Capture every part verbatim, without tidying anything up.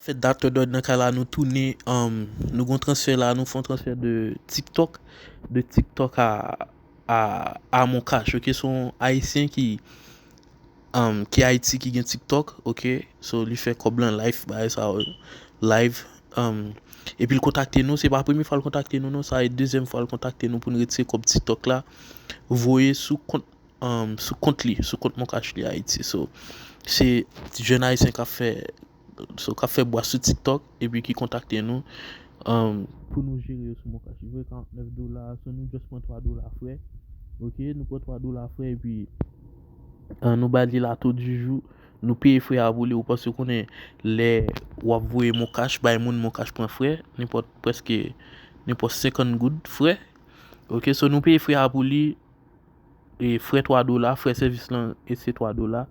Fè Doctor Dud nan kay la, nou tounen, um, nou gon transfè la, nou fè yon transfè de TikTok, de TikTok a, a, a Moncash, ok? Se yon Ayisyen ki, um, ki Ayiti ki gen TikTok, ok? So, li fè kòb lan live, bagay sa yo, live, um, epi l kontakte nou, se pa premye fwa l kontakte nou, non, sa e dezyèm fwa l kontakte nou pou n retire kòb TikTok la, voye sou kont um, sou kont li, sou kont Moncash li Ayiti. So, se jèn Ayisyen k ap fè, so, k ap fè bwa sou TikTok, epi ki kontakte nou, um, pou nou jere yo sou Moncash. Li voye karant nèf dola, so nou just pran twa dola frè. Ok, nou pran twa dola frè, epi, uh, nou ba li la tou di jou. Nou peye frè a pou li, ou paske ou konnen lè w ap voye Moncash, bay moun Moncash pran frè, nenpòt, prèske, nenpòt senkant goud frè. Ok, so nou peye frè a pou li, e frè twa dola, frè sèvis lan, e se twa dola.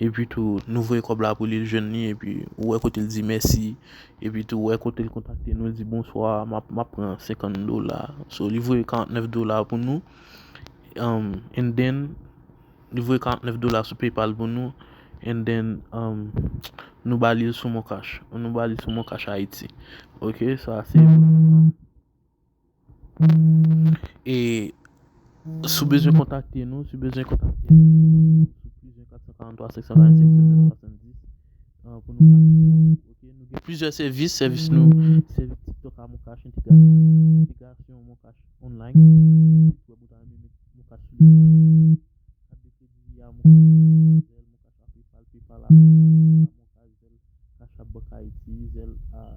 Epi tou, nou voye kòb la pou li, l jwenn li, epi ou wè kote l di mèsi, epi tou, ou wè kote l kontakte nou, l di, "Bonswa, m ap, m ap pran senkant dola." So, li voye karant nèf dola pou nou. Um, and then, li voye karant nèf dola sou PayPal pou nou. And then, um, nou ba li l sou Moncash. Nou ba li l sou Moncash Ayiti. Ok, sa se, um, E si w bezwen kontakte nou, si w bezwen kontakte nou, sou plis de kat san karant twa, senk san karant senk, zewo nèf swasanndis, uh, pou nou ka fè sa. Ok, nou gen plizyè sèvis, sèvis nou, sèvis TikTok a Moncash, entegra-, entegrasyon Moncash online. Ou ta renmen met Moncash sou li, kat de kredi a Moncash, Moncash a Zelle, Moncash a PayPal, PayPal a Moncash, Zelle a Moncash, Zelle Cash App Bank Haiti, Zelle a,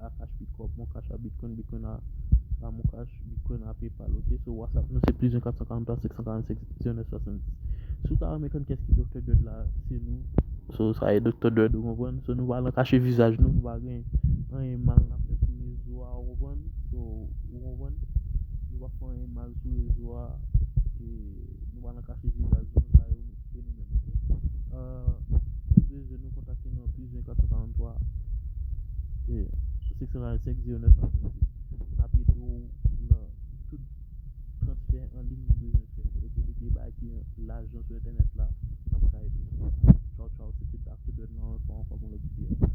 a Cash Pickup, Moncash a Bitcoin, Bitcoin a, a Moncash, Bitcoin a PayPal, ok? So, WhatsApp nou se plis de kat san karant twa, senk san karant senk, zewo nèf swasanndis. Si w ta renmen konn kiyès ki Doctor Dud la, se nou. So, sa e Doctor Dud, ou konprann? So, nou pa nan kache vizaj nou, nou pa gen anyen mal n ap fè sou rezo a, ou konprann? So, ou konprann? Nou pa fè anyen mal sou rezo a, e nou pa nan kache vizaj nou, sa yo, se nou menm, ok? Uh, si w bezwen nou, kontakte nou nan plis de kat san karant twa, e senk san karant senk, zewo nèf swasanndis. N ap ede w nan tout transfè an liy ou bezwen fè. Ok, depi e bagay ki lajan sou entènèt la, n ap ka ede w. Tchaw, tchaw, se te Doctor Dud nan yon fwa ankò pou yon lòt videyo.